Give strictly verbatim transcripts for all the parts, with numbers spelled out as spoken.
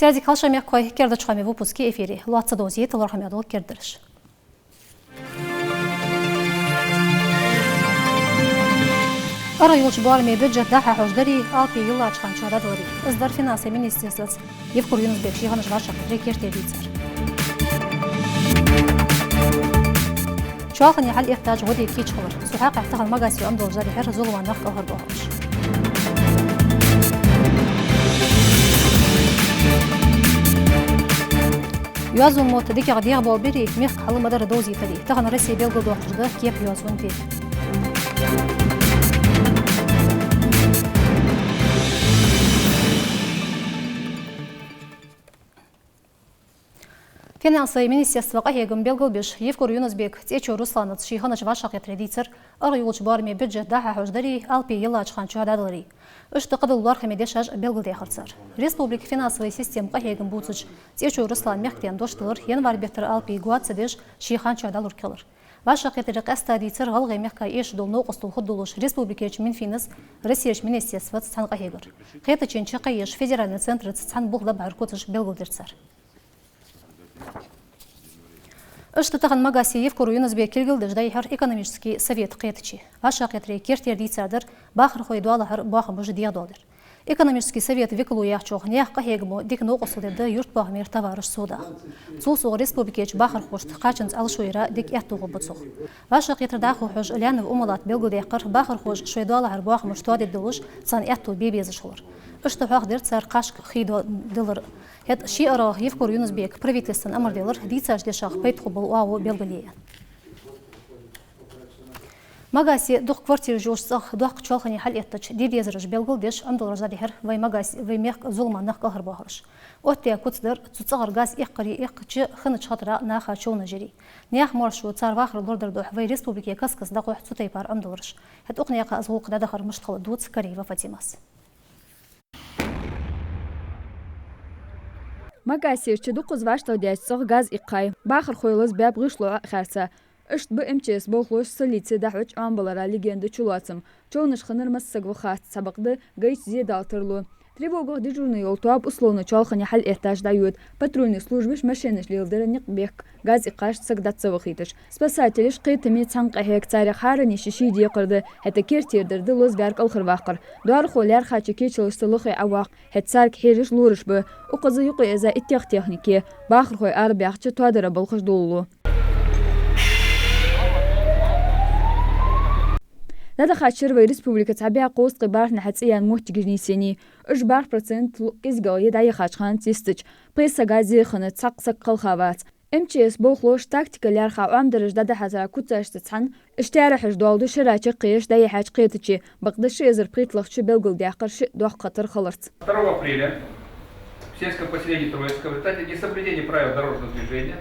Таьзиг хилда шун, мехкахой, керда хоамий выпуск я эфире. Лоацца довзийт лоархӀаме дола кердараш. АргӀа йолча боараме бюджет дӀа-хьа хьожадари, алапи йиллача хана чу дӀадалари. Из дар финансовай министерствоца Евкуров Юнус-Бека ший хиннача вӀашагӀкхетаре кертердийцар. Чоалхане хьалъэттача гӀо де кийча хилар. Цу хьакъехьа тахан Магасе Ӏомадалар дӀадихьар зулама нах кӀалхарбоахараш. Йоазон мотт дикагӀа дегӀабоалабари, мехка хьал ма дарра довзийтари. Тахан Россе белгалдоаккхаш да кепа йоазон ди. Финансовай министерства къахьегам белгалбеш, Евкуров Юнус-Бека ЦӀечой Русланаца ший хиннача вӀашагӀкхетаре дийцар аргӀа йолча боараме бюджет дӀа-хьа хьожадари, алапи йиллача хана чу дӀадалари. Иштта кхыдола лоархӀаме дешаш белгалдаьхар цар. Республика финансовай система къахьегам бувцача ЦӀечой Руслана мехкдаьна дош далар январь бетта алапи гоаца деш ший хана чу дӀалургхилар. ВӀашагӀкхетаре къаьстта дийцар ГӀалгӀай мехка эшаш дола новкъостал хургдолаш республикача Минфинас, Россерча министерстваца цхьана къахьегар. Кхетачен чакхъеш федеральни центраца цхьана бух дӀабахьар куцаш белгалдир цар. Иштта тахан Магасе Евкуров Юнус-Бека кулгалдеш дӀайихьар экономически совет кхетаче. ВӀашагӀкхетаре кертердийцар дар бахархой доалахьара боахамаш дегӀадоаладар. Экономически совета викало яхачох, наьха къахьегамо дика новкъостал дергда юртбоахамера товараш совдаха. Цул совгӀа республикача бахархошта кхачанца Ӏалашо яра дика аьттув хургба цох. ВӀашагӀкхетар дӀахо хьожаш Лянов Умалата белгалдаьккхар, бахархоша шоай доалахьара боахамаш тоадергдолаш царна аьттув бе безаш хилар. Иштта хьоахадир цар кхашка хий до-, далар. ХӀаьта ший аргӀагӀа Евкуров Юнус-Бека правительствона амар делар дийцача дешах пайда хургбола оагӀув белгалъе. Магасе дукха квартираш йолча цӀагӀа доккха чоалхане хьалъэттача де дезараш белгалдеш Ӏомадалар дӀадихьар вай Магасе, вай мехка зулама нах кӀалхарбоахараш. Оттадаь куц дар цу цӀагӀара газ эккхари эккхача хиннача хатара наха човнаш яри. Наьха моаршо, цар вахар лорадар духьа вай республике каст-каста дӀахьу цу тайпара Ӏомадалараш. ХӀаьта укх наькъа из гӀулакх дӀадахар мишта хиннад дувц Кариева Фатимас. Магасерча дукхаза вӀаштӀехьадаьча цӀагӀа газ иккхай. Бахархой лазабаьб гӀишло Ӏохаьрца. Иштта ба МЧС болхлоша столице дӀахьоча Ӏомабалара легенда чулоацам. Човнаш хиннар массаза ва хац, цхьабакъда гайча зе дала тарлу. Тревогах дежурни йола тоаба условни чоалхане хьалъэтташ дӀайода. Патрульни службаш машенаш леладара никъ бехк, газ иккхаш саг дӀа ца вахийташ. Спасателаша кхетаме цхьана къахьег, царех хӀаране ший-ший декхар да, хӀаьта кертера дар да лозабаьр кӀалхарваккхар. Доарахо лаьрхӀача кечалашца лохе Ӏоваккх, хӀаьта царга хьежаш лораш ба. Укхаза юкъе еза иттех техника я, бахархой арабаьхача тоадара балхаш долалу. ДӀадахача шера вай республика цхьа бӀаь кхузткъеи бархӀ хьа цӀи яьнна моттигаш нийсъеннай. Уж бархӀ процент лу-, кӀезигагӀа я дӀаяхача хана цистача. Пхи сага зе хинна, цхьаккха саг кхелха вац. МЧС болхлоша тактика лаьрхӀа Ӏомадараш дӀадахьа цар куцашца цхьана, иштта таьрахьаш доаладу шера чаккхе дӀаяхьача кхетаче, бакъда ши эзар пхийтталагӀча шу белгалдаьккхар шиъ доккха хатар хиларца. Второго апреля в сельском поселении Троицкое в результате несоблюдения правил дорожного движения,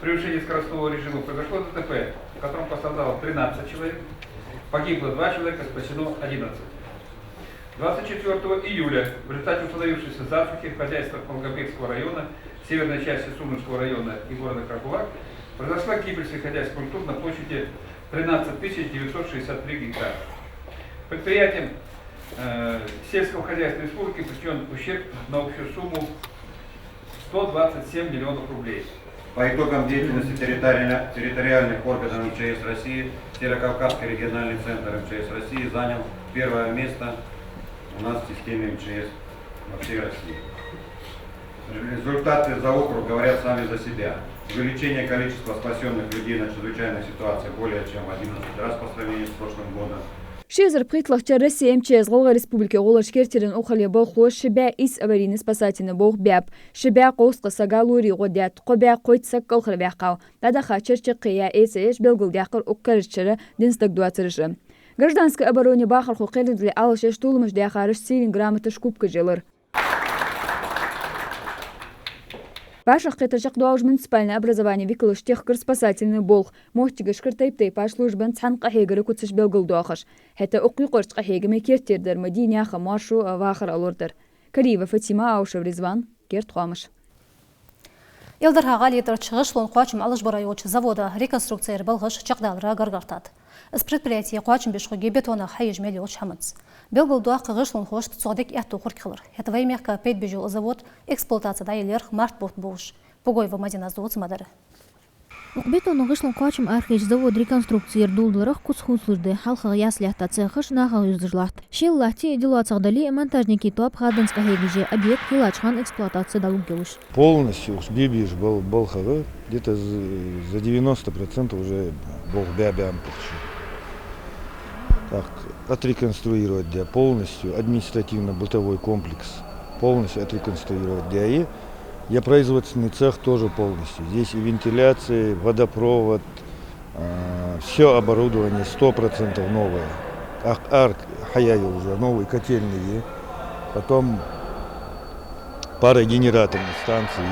превышения скоростного режима произошло ДТП, в котором пострадало тринадцать человек, погибло два человека, спасено одиннадцать. Двадцать четвёртого июля в результате установившейся засухи в хозяйствах Волгобекского района, северной части Сунженского района и города Карабулак произошла гибель сельскохозяйственных культур на площади тринадцать тысяч девятьсот шестьдесят три гектара. Предприятиям, э, сельского хозяйства республики причинён ущерб на общую сумму сто двадцать семь миллионов рублей. По итогам деятельности территориально-, территориальных органов МЧС России Северо-Кавказский региональный центр МЧС России занял первое место у нас в системе МЧС во всей России. Результаты за округ говорят сами за себя. Увеличение количества спасённых людей на чрезвычайных ситуациях более чем в одиннадцать раз по сравнению с прошлым годом. Ши эзар пхийтталагӀча шера Россе МЧС ГӀалгӀай Республике гӀолаш кертерденна ухале болхлоша ши бӀаь ийс аварийни спасательни болх баьб. Ши бӀаь кхузткъа сага лорий гӀо даьд, кхо бӀаь кхойтта саг кӀалхарваьккхав. ДӀадахача шера чаккхе яь эца эш белгалдаьккхар укх карарча шера динца дагадоацараша. Гражданской обороне бахархой кхердале Ӏалашъеш, толамаш даьхарашта сийлен грамоташ, кубкаш елар. ВӀашагӀкхетар чакхдоалаш муниципальни образованен викалаша техкар спасательни болх. Моттигашкара тайп-тайпара службан цхьана къахьегара куцаш белгалдоахаш. ХӀаьта укх юкъарча къахьегаме кертердар ма дий наьха моаршо а вахар а лорадар. Кариева Фатима, Аушев Ризван, «Керда хоамаш». Илдарха-ГӀалий тӀарча гӀишлон кхоачам Ӏалашбара йолча завода реконструкцера балхаш чакхдалара гаргартад. Из предприяти кхоачам беш хургья бетонах хьаеш мел йолча хӀаманца. Белгалдоаккх гӀишлонхошта цох дика аьттув хургхилар. ХӀаьта вай мехка пайда беш йола завод эксплуатаце дӀаяларах март бутт болаш. Бугоева Мадинас дувц ма дарра. Укх бетонах гӀишлон кхоачам арахецача завода реконструкци яр дулдаларах куц хувцалуш да. ХьалхагӀа яс лаьтта цехаш нахах юзаш латт. Шел латте а, дилоцах дале а, монтажникий тоаба хаданца къахьегаш я, объект хилача хана эксплуатаце дӀалургйолаш. Полностью уж бе-, беш бал-, балхагӀа, где-то з-, за девяносто процентов уже болх бе-, баьбаьнна пухчи. Так, отреконструировать де полностью административно-бытовой комплекс. Полностью отреконструировать де. И я производственный цех тоже полностью. Здесь и вентиляция, и водопровод, все оборудование сто процентов новое. Ах, арк хьаяь уже новый котельный. Потом парогенераторные станции.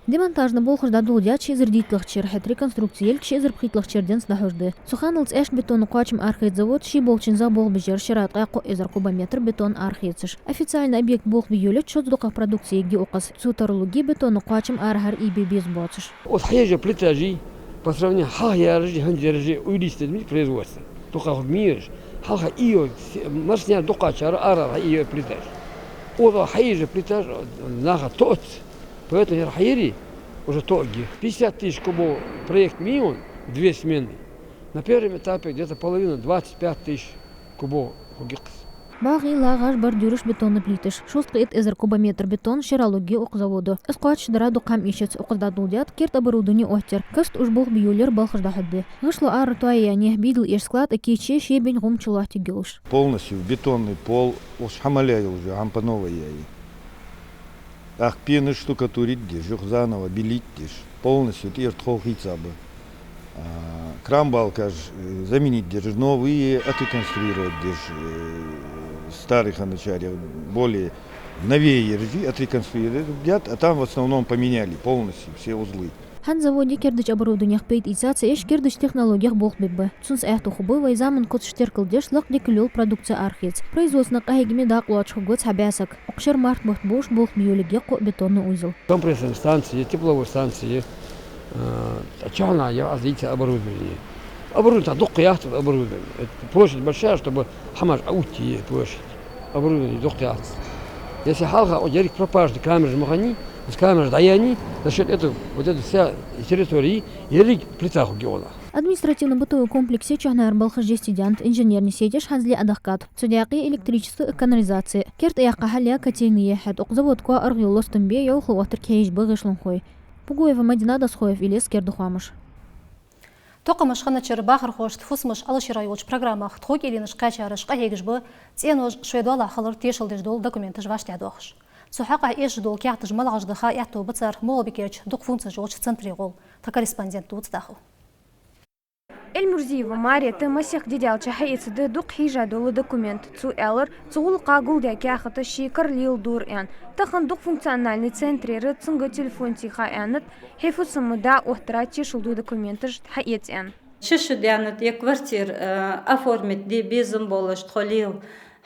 Демонтажни болхаш дӀадоладаьд ши эзар дийтлагӀча шера, хӀаьта реконструкци ялга ши эзар пхийттлагӀча шера денз дӀахьош да. Цу ханал цӀаьшка бетонах кхоачам арахеца завод ший болча денз болх беш яр шера ткъаь кхо эзар кубометр бетон арахецаш. Официальни объект болх бе йолале, шозза дукхагӀа продукци ергья укхаза. Цу таралургья бетонах кхоачам арахьара ийбе безам боацаш. Оц хьаеш плитажи по сравнению хьалха яраши хӀанз яраши увеличить ма дий производство. Дукха хургья мийраш. Хьалха ийо, марсняр дукхачара арара хьаийо плитаж. Оц хьаеш плитаж наха тоъац. Поэтому яр хьаери уже тоъаргья. Пятьдесят тысяч кубов проект ма йий, две смены. На первом этапе где-то половина, двадцать пять тысяч кубов хургья-кх из. БӀоагӀий, лагӀаш, бордюраш, бетонни плиташ. Шовзткъеи итт эзар кубометр бетон шера лургья укх заводо. Из кхоачашдара дукха хӀама эшац. Укхаза дӀадоладаьд керда оборудовани оттаяр. Каста уж болх бе йолаяр балхаш дӀахьоргда. ГӀишло арара тоаяь наьха бийдала эш склад а кийчъе ший бийна гӀум чулоаттаргйолаш. Полностью бетонный пол, уж хьамале йолаш, хӀама по новой яь. Ах, пенаш штукатурить деш, юха заново белить деш, полностью тӀера тхов хийца ба. А, кран-балкаш, э, заменить деш, новые отреконструировать деш, э, старых начали, более новее ераши отреконструировать деш, а там в основном поменяли полностью все узлы. ХӀанз заводе кердача оборудованех пайда ийца ца еш, кердача технологех болх бергба. Цунца аьттув хургба вай заман куцаш теркалдеш, лакха дика йола продукци арахеца. Производстве къахьегаме дакъа лоацаш хургва цхьа бӀаь саг. Укх шера март бутт болаш болх бе йолаергья кхо бетонни узел. Компрессорная станция, тепловая станция, э, чахьна я аз дийца оборудование. Оборудование дукха яц, оборудование. Это площадь большая, чтобы хӀамаш Ӏоотте площадь. Оборудование дукха яц. Если хьалха оц еррига пропажни камераш ма хиннай, из камераш дӀаяьннай, за счёт этого вот эта вся территория еррига плита хургья ола. Административно-бытовой комплексе чухьнара балхаш жестте даьннад, инженерни сеташ хӀанзле а дахкад. Цу даькъе электричество а, канализаци а. Керта яьккха хьалъяь котельни я, хӀаьта укх завода коа аргӀа йола лостам бе йӀовхал оттарга хьежаш ба гӀишлонхой. Бугоева Мадина, Дасхоев Илез, «Керда хоамаш». Токхамаш хиннача бахархошта фусамаш Ӏалашъярах йолча программах тхов кӀийле кхаьчараш къахьегаш ба цӀенош шоай доалахьа хилар тешал деш дола документаш вӀаштӀехьадоахаш. Цу хьакъехьа эшаш дола каьхаташ малагӀаш да ха аьттув ба цар МагӀалбикерча дукха функцеш йолча центре гӀолла. Тха корреспондента дувц дӀахо. Эльмурзиева Марета масех ди даьлча хьаэцаргда дукха хьежа дола документ. Цо аьлар, цу гӀулакха гулдаь каьхаташ ший кара леладора аьнна. Тахан дукха функциональни центрера цунга телефон тийха аьннад, хьай фусам дӀаоттара тешал ду документаш хьаэца аьнна. Ши шу даьннад ер квартира, э, оформить де безам болаш тхо лела.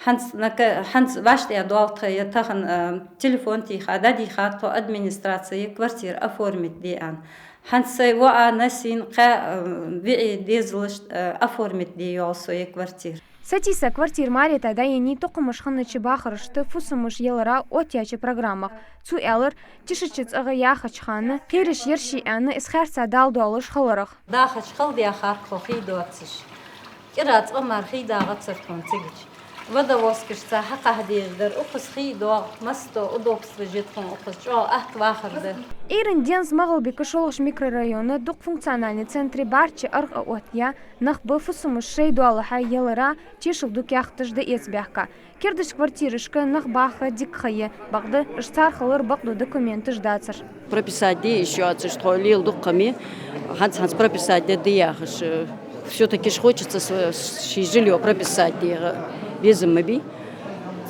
ХӀанз нака-, хӀанз вӀаштӀехьадоал тха ер тахан, э, телефон тийха, дӀадийхад тхо администраце ер квартира оформить де аьнна. ХӀанз сай воӀа, нанас, кхаь, э, виӀий дезалашта, э, оформить де йоал со ер квартира. Сатийса квартира Марета дӀаеннай токхамаш хиннача бахарашта фусамаш ялара оттаяьча программах. Цо аьлар, тишача цӀагӀа яхача хана кхераш яр ше аьнна, из хаьрца Дала доаллаш хиларах. Дахача хала даьхар тхо хий доацаш. КӀира цкъа мара хий дагӀацар тхона цигача. Водовозкашца хьакхахьа дезаш дар, укхаза хий доагӀа, масса удобство я тхона укхаза, чӀоагӀа атта вахар да. Ӏуйранна денз МагӀалбика шоллагӀча микрорайона дукха функциональни центре бӀарчча аргӀа оттаяь нах ба фусамаш шоай доалахьа ялара тешал ду каьхаташ дӀаэца баьхка. Кердача квартирашка нах баха дика ха я, бакъда уж цар хилар бакъду документаш дацар. Прописать де йиш йоацаш тхо лела дукха ма йий, хӀанз-хӀанз прописать де де яхаш. Всё-таки ж хочется св-, ший жильё прописать де безам ма бий.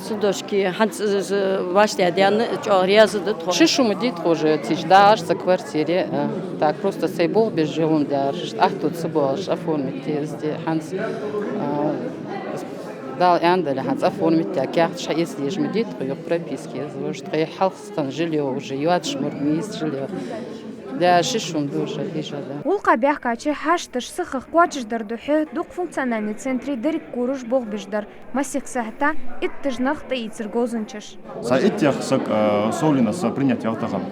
Цудухьа хӀанз, э, вӀаштӀехьадаьнна чӀоагӀа раьза да тхо. Ши шу ма дий тхо уже цига дагӀаш цу квартире, э, так просто сай болх беш жа лун даьраш, атто ца боалаш оформить де, из де хӀанз, э, Дала аьннадале, хӀанз оформить яь каьхаташ хьаэца дезаш ма дий тхо, юха прописка еза вож. Тхоай хьалхара жильё уже йоацаш мара ма йий из жильё. Да, ши шум душа, хиша, да. Гӏулакха баьхкача хьашташ сихха кхоачашдара духьа дукха функциональни центре деррига кураж болх беш дар. Масех сахьата иттаж нах тӏаийцар говзанчаш. Са иттех саг, э, совлина са принять ял тахан.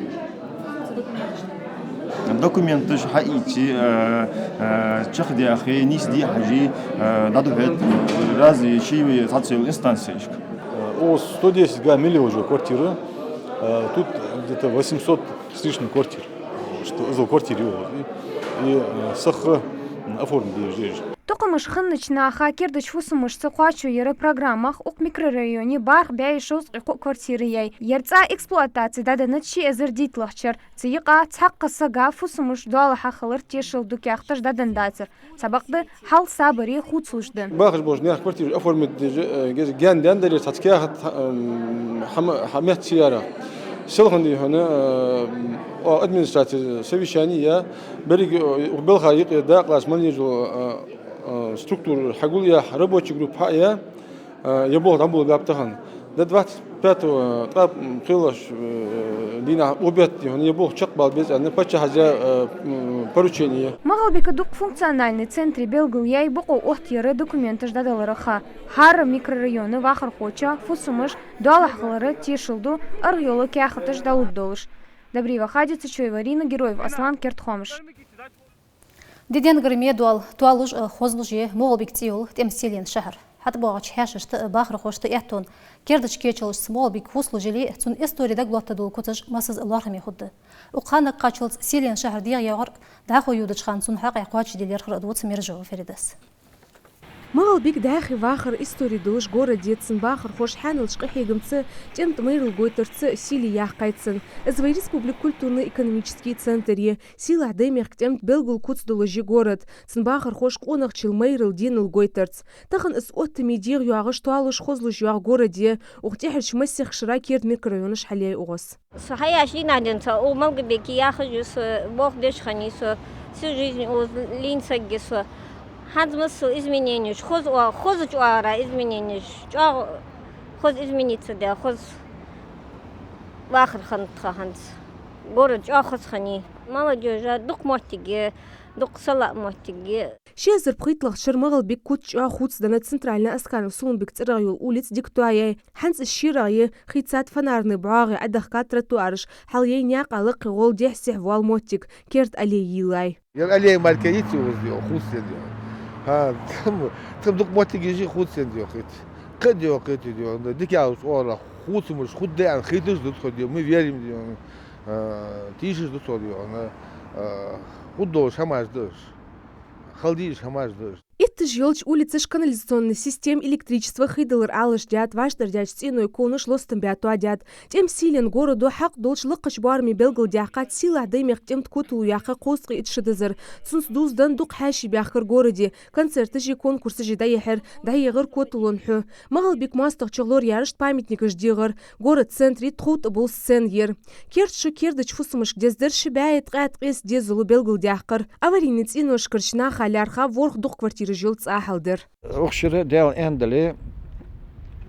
Документаш хьаийци, э, э, чакхдаьхи, нийса дехьажи, э, дӏадухьат, э, рази шийве цхьаццайола инстанцешка. Э, о, сто десять га милли уже квартира. Э, тут где-то восемьсот с лишним квартир. Что, из квартир его. И, и, э, сахха оформить деш. Тукхамаш хиннача наха кердача фусамашца кхоачо яра программах укх микрорайоне барх бӏаь шовзткъеи кхо квартира яй. Ер цӏа эксплуатаце дӏаденнад ши эзар дийтталагӏча шера. Цу юкъа цхьаккха сага фусамаш доалахьа хилар тешал ду каьхаташ дӏаденна дацар. Цхьабакъда хьал сабаре хувцалуш да. Бахаш болча наьха квартираш оформить деш, э, геза гаьна даьннадар цхьацца каьхат, э, хьама, хьа метта ца яра. Селхан дий хьона, э, о, администраци совещани я, беррига, э, ух белха юкъе дакъа лаца мел езаш, э, э, структура хьагулъяь, рабочий группа хьаяь, э, я болх дӏаболабаьб тахан. До двадцать пятого ткъаь, м, кхоалагӏча, э, дийнахьа, обед дий хьона, я болх чакхбала беза аьнна, паччахьа даь, э, м, поручени. МагӀалбика дукха функциональни центре белгалъяьй бокъо оттаяра документаш дӏадалара ха. ХӀара микрорайона вахархочоа фусамаш доалахьа хилара тешал ду аргӏа йола каьхаташ дӏалургдолаш. Добриева Хадица, Чойва Рина, Героев Аслан, Керда хоамаш. Ди денгара ме доал, тоалуш а хозлуш я МагӀалбик цӀи йола тӀема сийлен шахьар. ХьатӀабоагӀача хьаьшашта а, бахархошта а аьттон кердача кечалашца МагӀалбик хувцалуш яле а, цун истори дагалоаттадола куцаш массаза а лоархӀаме хургда. Укх ханага кхаччалца сийлен шахьар дегӀайоагӀар дӀахо йодача хана цун хьакъехьа кхоачашдаь лерхӀар а дувц Мержоева Фарида. МагӀалбик дӀаьхий вахара истори долаш город я, цун бахархоша хьаьналча къахьегамца, тӀем тӀа майрал гойтарца сийле яьккхай цун. Из вай республика культурно-экономически центр я. Сийлахь Даймехка тӀем тӀа белгала куц долаш я город, цун бахархоша къонахчал майрал денал гойтарца. Тахан из оттаме дегӀайоагӀаш, тоалуш, хозлуш йоагӀа город я, укх тӀехьарча масех шера керда микрорайонаш хьалъяьй укхаза. Со хьаяьча дийнахьа денз укх МагӀалбике яхаш я со, болх беш хиннай со, всю жизнь укхаза лийнна саг я со. ХӀанз массал измененеш, хоза оа-, хозача оагӀора измененеш, чӀоагӀа хоза измениться даьд, хоза вахар хиннад тха хӀанз. Город чӀоагӀа хоза хиннай. Молодёжа дукха моттиг я, дукха салаӀа моттиг я. Ши эзар пхийтталагӀча шера МагӀалбик куц чӀоагӀа хувцаденнад. Центральни Асканов Сулумбика цӀерагӀа йола улица дика тоаяьй. ХӀанз из шерагӀа я, хийцад фонарни бӀоагӀи, Ӏодехкад тротуараш, хьалъяьй наькъа лакхе гӀолла дехьа-сехьа вола моттиг, керда аллея йийллай. Ер аллея мара кхы йицъяьй укхаза, йоах, хувцаенна, йоах. ХӀа, тӀем, тӀем дукха моттигаш я хувцаенна, йоах, итт. Кхы а, йоах, итт, йоах, дикагӀа укхаза оагӀора хувцамаш хургда аьнна хеташ да тхо, йоах, мы верим, йоах, а, тешаш да тхо, йоах, а, хургдолаш хӀамаш да уж. Хила дезаш хӀамаш да уж. Итташ йолча улицаш канализационни система, электричество, хий далар Ӏалашдаьд, вӀаштӀардаьча цӀеной ковнаш лостам баь тоадаьд. ТӀема сийлен городо хьакъ долча лакхача боараме белгалдаьккхад Сийлахь Даймехка тӀем тӀа котало яьккха кховзткъеи итт шу дизар. Цунца дувзаденна дукха хьаьший баьхкар городе. Концерташи конкурсаши дӀаяхьар, дӀаяхар коталон хьу. МагӀалбика моастагӀчох лораяьрашта памятникаш дийхар. Город центре тхов тӀа бола сцена яр. Керда шу кердача фусамашка деза дар ши бӀаь ткъаь ткъеста дезало белгалдаьккхар. Аварийни цӀеношкарча наха лаьрхӀа ворхӀ дукха квартираш йола цӀа хьалдар. Укх шера, Даьла аьнна дале,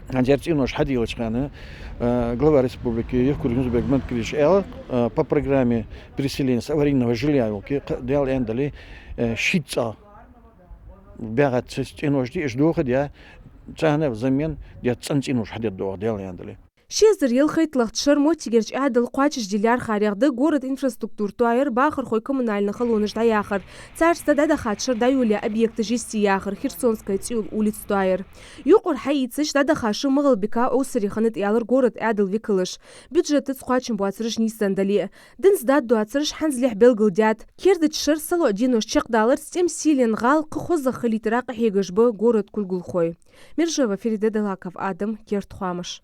хӀанз ер цӀенош хьадийлача хана, э, глава республики Евкуров Юнус-Бек Мамедкалиевича аьлар, э, по программе переселения с аварийного жилья, йоах, кхы, Даьла аьнна дале, э, шийтта цӀа баьгӀа цу цӀеношта, уж дохадаь, царна взамен деза цӀена цӀенош хьадергда оаха, Даьла аьнна дале. Ши эзар ялхайтталагӀча шера моттигерча Ӏаьдала кхоачашде лаьрхӀарех да город инфраструктура тоаяр, бахархой коммунальни халонаш дӀаяхар. Царца дӀадахача шера дӀайолаяь объекташ йисте яхар, Херсонская цӀи йола улица тоаяр. Юкъара хьаийцача, дӀадахача шера МагӀалбика Ӏовсаре хиннад аьлар город Ӏаьдала викалаша. Бюджетаца кхоачам боацараш нийсденна дале а, динца даргдоацараш хӀанзлехь белгалдаьд. Кердача шера салоӀа денош чакхдаларца тӀема сийлен гӀала кхы хозагӀа хилийтара къахьегаш ба город кулгалхой. Мержоева Фарида, Далаков Адам, Керда хоамаш.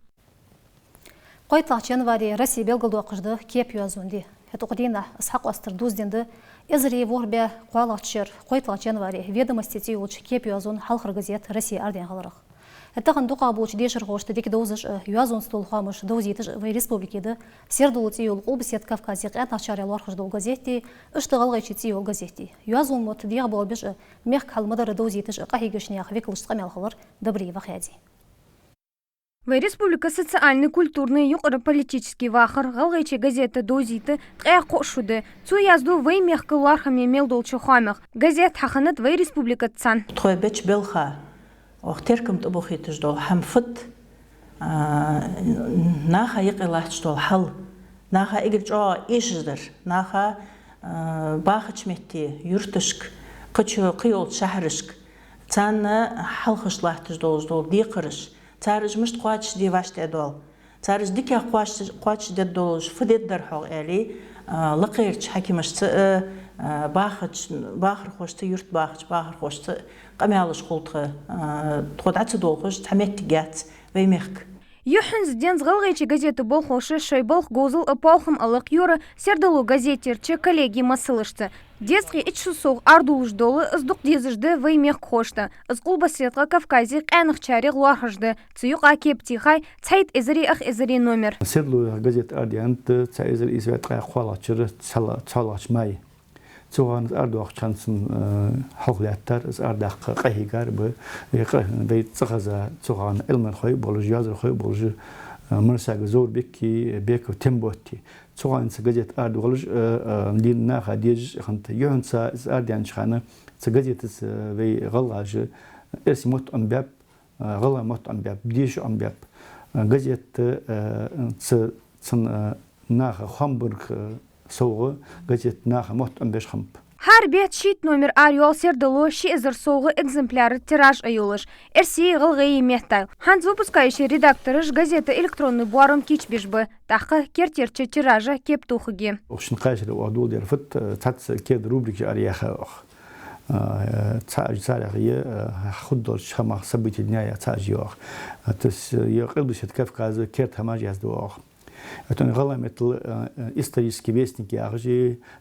КхойтталагӀча январе Россе белгалдоаккхаш да кепа йоазон ди. ХӀаьта укх дийнахьа из хьакъоастар дувзаденна да эзари ворхӀ бӀаь кхоалагӀча шера кхойтталагӀча январе «Ведомости» цӀи йолча кепа йоазон хьалхара газет Россе арадаьнна хиларах. ХӀаьта тахан дукхагӀболча дешархошта дика довзаш а, йоазонца дола хоамаш довзийташ а вай республике да «Сердало» цӀи йола Къулбаседа Кавказе къаьнагӀчарех лоархӀаш дола газети, иштта «ГӀалгӀайче» цӀи йола газети. Йоазон мотт дегӀабоалабеш а, мехка хьал ма дарра довзийташ а къахьегача наьха викалашца къамаьл хилар Добриева Хьади. Вай республика социальни, культурни, юкъара политически вахар ГӀалгӀайче газета довзийта ткъаь кхо шу да. Цо язду вай мехка лоархӀаме мел долча хоамех. Газет хьахиннад вай республикаца цхьана. Тхоай беча балха, оаха теркам тӀабохийташ дола хӀама фуд, а, наха юкъе латташ дола хьал, наха эггара чӀоагӀа эшаш дар, наха, а, бахача метте, юрташка, кхыча кхыйолча шахьарашка, царна хьалхашка латташ долаш дола декхараш, цар уж мишта кхоачашде вӀаштӀехьадоал, цар уж дикагӀа кхоачаш-, кхоачашдергдолаш фу дергдар хьогӀ аьле, а, лакхерча хьакимашца а, а, бахача, бахархошца, юрта бахача бахархошца къамаьлаш хул тха, а, тхо дӀа ца долхаш цхьа моттиг яц вай мехка. Юххьанца денз ГӀалгӀайче газета болхлоша шоай балха говзал а, поалхам а лакхъяьр «Сердало» газетерча коллегий массалашца. Дезткъеи итт шу совгӀа арадувлаш дола из дукха дезаш да вай мехкахошта. Из Къулбаседа Кавказе къаьнахчарех лоархӀаш да. Цу юкъа кепа техай цхьайтта эзари ах эзари номер. «Сердало» яха газет арадаьннад цхьа эзар ийс бӀаь ткъаь кхоалагӀча шера цхьа-, цхьоалагӀча мае. Цу хана из арадоаккхача хана санна, э, хьалхалаьттар, из арадаккха къахьийгар ба, э, къа-, вай цӀихеза цу хана Ӏилманхой а болаш, йоазонхой а болаш, э, Марсага Зоврбеки, Беков Темботи. Цу хана цу газет арадоалаш, э, э, дийна наха дезаш хиннад. Юххьанца из арадаьннача хана цу газетаца, э, вай гӀалгӀаша эрсий мотт Ӏомабаьб, э, гӀалгӀай мотт Ӏомабаьб, деша Ӏомабаьб. Э, газета, э, цу, цун, э, наха хоам барга, э, совгӀа, газета наха мотт Ӏомабеш хиннаб. ХӀара бетта шийтта номер арайоал «Сердало» ши эзар совгӀа экземпляра тираж а йолаш, эрсий, гӀалгӀай метта. ХӀанз выпускающий редактораша газета электронни боарам кийчбеш ба, тӀаккха керттерча тиража кепа тохаргья. Укх шин кхаь шера оаха доладаьр фуд, э, цхьацца керда рубрикаш араяьхай оаха. Э, цхьа уж царех я, э, хургдолча хӀамах, событий дня яха цхьа уж я оаха. Э, то есть, э, е Къулбаседа Кавказа керда хӀамаш язду оаха. Итон гӀалгӀай меттала, э, э, исторический вестник яхаш,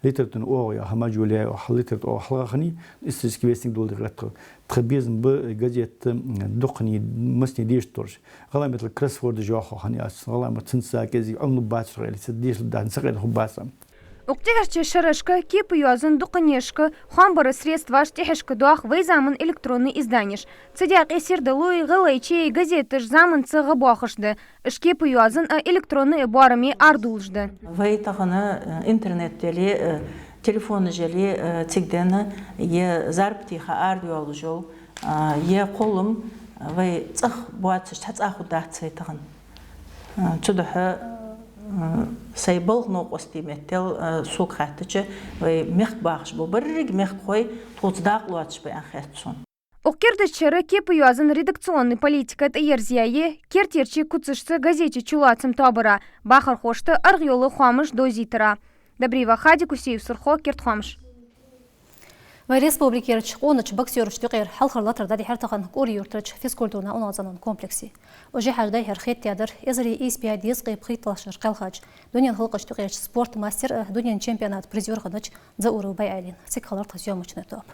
литературни оагӀув яха хӀамаш йолаяьй оаха, литературни оагӀув хьалха хиннай, исторический вестник доладаьд тха. Тха безам ба газета, м, дукхане, массане деша долаш. ГӀалгӀай меттала кроссвордаш йоах оаха, хӀана аьлча гӀалгӀай мотт цунца кӀезига Ӏомалургбацар хьо аьле, цу дешал даьнна цакъеда хургбац. Укх тӀехьарча шерашка кепа йоазон дукханешка хоам бара средстваш тӀехьашка доах «Вай заман» электронни изданеш. Цу даькъе «Сердало» а, «ГӀалгӀайче» а газеташ заманца гӀа боахаш да. Уж кепа йоазон а, электронни а боараме арадувлаш да. Вай тахан, э, интернет яле, э, телефонаш яле, э, цига денна, е зарба теха арадоалаш йола, э, е кхоллам, э, вай цӀагӀа боацаш цхьа цӀа хургдац вай тахан. Э, цудухьа, э, сай балха новкъостий меттел, э, сога хаьттача, вай мехка бахаш бола берригаш мехкахой тхоца дакъа лоацаш ба аьнна хет сона. Укх кердача шера кепа йоазон редакционни политика тӀаерзаяьй керттерча куцашца газета чулоацама тоабара, бахархошта аргӀа йола хоамаш довзийтара. Добриева Хади, Кусеев Сурхо, «Керда хоамаш». Вай республикерча къонача боксерашта юкъера хьалхара латар дӀадихьар тахан КӀури-Юртарча физкультурни-унахцӀенон комплексе. Уж яхьаш дӀайихьар хетадаьдар эзар ийс бӀаь дезткъеи пхийтталагӀча шера кхелхача дунен халкъашта юкъерча спорта мастера а, дунен чемпионата призёра хиннача Дзауров БайӀаьлийна. Цига хилар тха съёмочни тоаба.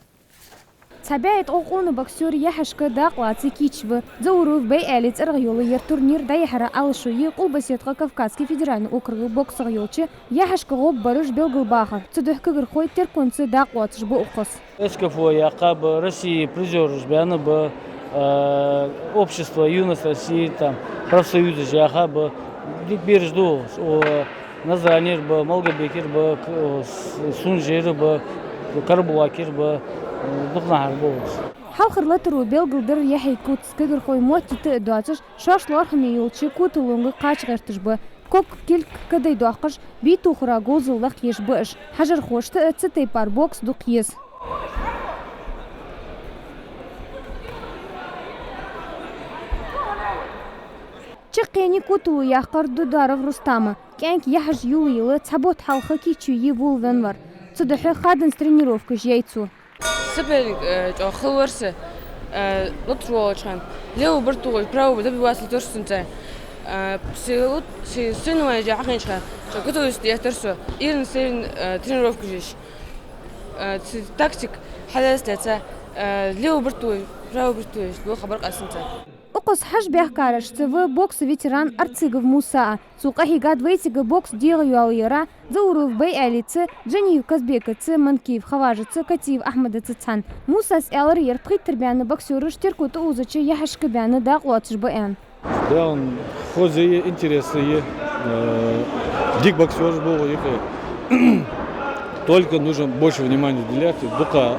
Цхьа бӀаь ткъо къона боксёр яхьашка дакъа лаца кийча ва. Дзауров БайӀаьлий цӀерагӀа йола ер турнир дӀайихьара Ӏалашо я Къулбаседа Кавказски федеральни округа боксах йолча яхьашка гӀоргбараш белгалбахар. Цудухьа кагирхой терконца дакъа лоацаш ба укхаза. СКФО яьккха ба, России призёраш баьнна ба, э, общество, Юность России, там, профсоюзаш яьха ба. Дика бераш да, о, Назранера ба, Малгобекера ба, к-, о, с-, Сунжера ба, Карабулакера ба, э, дукха нахьара ба уж. Хьалхара латаро белгалдир яхьий куц. Кагирхой мотт йита а доацаш, шоаш лоархӀаме йолча коталонга кхача гӀерташ ба. Ког-кулг кадайдоаккхаш, бий тохара говзал лакхъеш ба уж. Хьажархошта а цу тайпара бокс дукха еза. Чаккхене котало яьккхар Дударов Рустама. КӀаьнк яхьаш юлайила цхьа бутт хьалха кийчо йий волавенна вар. Цудухьа хаденз тренировкаш яьй цо. Соперник, э, чӀоагӀа хала вар са, э, латаш волча хана. Левый борт тохаш, правый борт добиваться латар сона цхьа. Э, се лут-, се соревнованеш хьахиннача хана, чӀоагӀа готовность еттар со. Ирна соревн-, э, тренировкаш еш. Э, се тактика хьалаьца лаьца, э, левый борт тохаш, правый борт тохаш, лоха баркъа сона цхьа. Укхаза хьажа баьхкарашца ва бокса ветеран Арцыгов Муса а. Цо къахьийгад вайцига бокс дегӀайоалаяра Дзауров БайӀаьлийца, Джаниев Казбекаца, Манкиев Хаважаца, Катиев Ахьмадаца цхьана. Мусас аьлар, ер пхийттара баьнна боксёраш терко тӀаузача яхьашка баьнна дакъа лоацаш ба аьнна. Да, он хоза я, интересно я, э, дика боксёраш болх ба юкъе. Только нужно больше внимания уделять. Дукха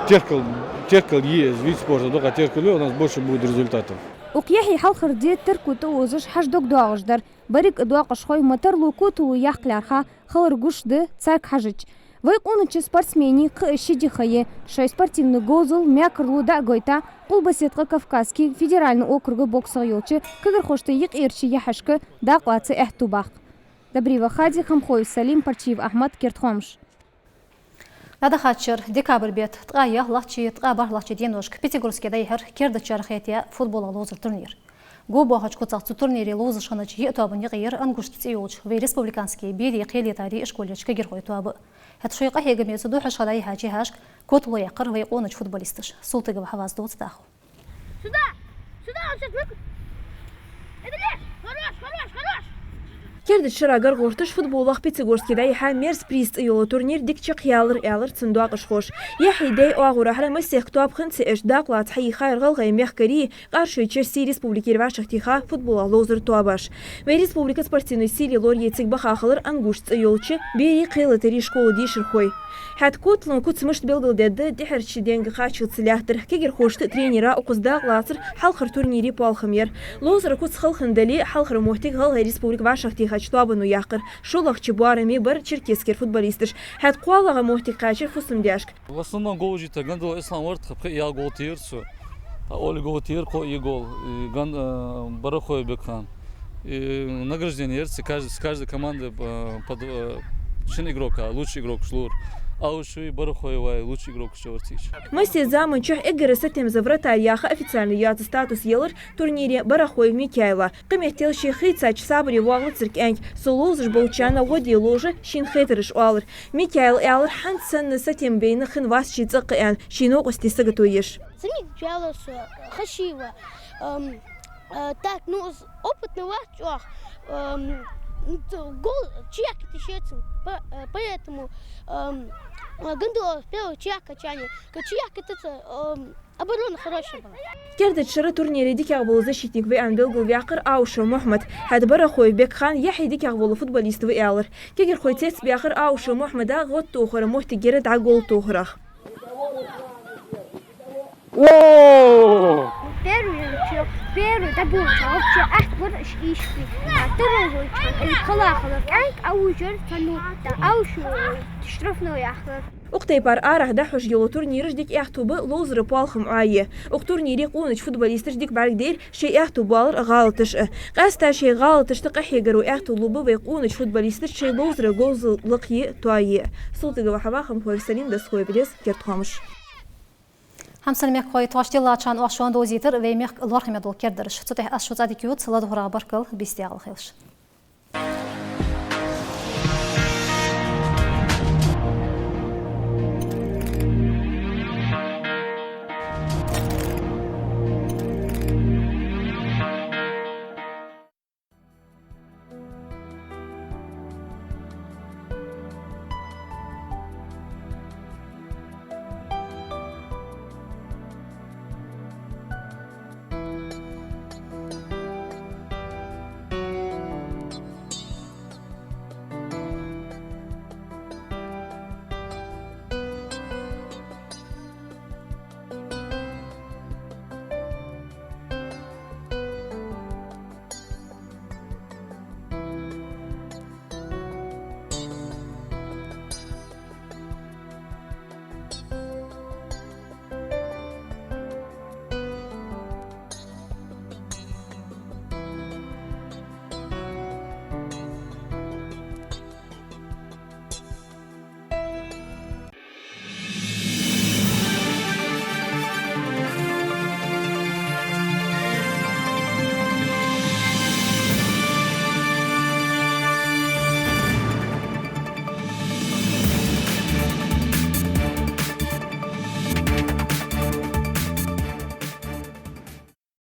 теркал, теркал е из вид спорта, дукха теркал е, у нас больше будет результатов. Укх яхьий хьалхара ди Терко тӀаозаш хьажа дог доагӀаш дар. Берригаш доакъашхой ма тарлу котало яккха лаьрхӀа, хилар гуш да царга хьежача. Вай къонача спортсмений кхы а ши ди ха я, шоай спортивни говзал мекарло дӀагойта Къулбаседа-Кавказски федеральни округа боксах йолча кагирхошта юкъерча яхьашка дакъа лаца аьттув баккха. Добриева Хади, Хамхоев Салим, Парчиев Ахьмад, «Керда хоамаш». ДӀадахача шера декабрь бетта ткъаь ялхлагӀчеи ткъаь бархӀлагӀчеи деношка Пятигорске дӀайихьар керда шера хетаяь футболах ловзара турнир. Го боахача куцах цу турнире ловзаш хиннача йиъ тоабан юкъе яр «Ангушт» цӀи йолча вай республикански берий кхелийтарий ишколерча кагирхой тоаба. ХӀаьта шоай къахьегамца духхьашха дӀайихьача яхьашка котало яьккхар вай къонача футболисташа. Султыгова Хьаваз дувц дӀахо. Сюда! Сюда, вот сейчас, ну-ка! Это лес! Хорош, хорош, хорош! Керда шера гаргагӀерташ футболах Пятигорске дӀайихьа «Мерзприз» цӀи йола турнир дика чакхъяьлар, аьлар цун доакъашхоша. Яхьий даьй оагӀорахьара масех тоаба хинна ца Ӏеш, дакъа лаца хьайийхар ГӀалгӀай мехкарий, Къаршой Черсий республикера вӀашагӀтеха футболах ловзара тоабаш. Вай республика спортивни сийлен лорае цига баха хилар «Ангушт» цӀи йолча берий кхелийтарий школа дешархой. ХӀаьта коталон куц мишта белгалдергда, тӀехьарча денга кхаччалца лаьттар. Кагирхошта а, тренера а укхаза дакъа лацар хьалхара турнира поалхам яр. Ловзара куц хала хинна дале а, хьалхара моттиг ГӀалгӀай республика вӀашагӀтехача тоабано яьккхар. ШоллагӀча боараме бар Черкесскера футболисташ. ХӀаьта кхоалагӀа моттиг кхаьчар фусамдаьшка. В основном гол жита Гандалов Ислам вар тха, пхи ял гол тир цо. А Оля гол тир, кхо и гол. И Ган-, э, Барахой Бекхан. И награждение яр цар каждый, с каждой команды, э, по д-, э, шин игрока, лучший игрок шлур. Аушеви, Барахоевай лучший игрок шаварцич. Массе заман чухь эггара сатемза вратарь яха официальни йоаца статус елар турнире Барахоев Микаила. Кхыметтел ше хийцача сабаре воагӀа царг кӀаьнк, со ловзаш болчарна гӀо де ловш шийна хетараш оалар. Микаила аьлар, хӀанз санна сатем байна хинна вац ше цӀаккха аьнна, ший новкъостий саготоеш. Цамик вяла со, хашива, эм, э, так, ну, с-, опытный вац чӀоагӀа, эм, ну, т-, гол чакхъяьккха тешецин, по-, э, поэтому, эм, э, Гандалов первый чакхъяьккхача, ка чакхъяьккхача, эм, оборона хорошая была. Керда шера турнире дикагӀа вола защитник ва аьнна белгалваьккхар Аушев Мухьмад. ХӀаьта Барахоев Бекхан яхьий дикагӀа вола футболист ва аьлар. Кагирхой цецбаьхар Аушев Мухьмада гӀод тохара моттигера дӀа гол тохарах. О! Первый чу, первый дӀаболча вообще ахт бар иш ишти. А второй чу, и кхала хала кӀаьнк, а уже цхьанну, да, а уже штрафной ахлар. Укх тайпара арахьа дӀахьош йола турнираш дика аьттув ба ловзара поалхам Ӏоае. Укх турнире къонача футболисташа дика бӀаргадайра шоай аьттув боалара гӀалаташ а. Къаьстта шоай гӀалаташта къахьегаро аьттув лургба вай къонача футболисташа шоай ловзара говзал лакхъе а, тоае а. Султыгова Хьава, Хамхоев Салим, Дасхой Белез, «Керда хоамаш». Хьамсара мехкахой, тхоашта тиллачарна оаха шоана довзийтар вай мехка лоархӀаме дола кердараш. Цу тӀа аз шуца дика ювц, ладувгӀарах баркал, бийса декъала хийла шун.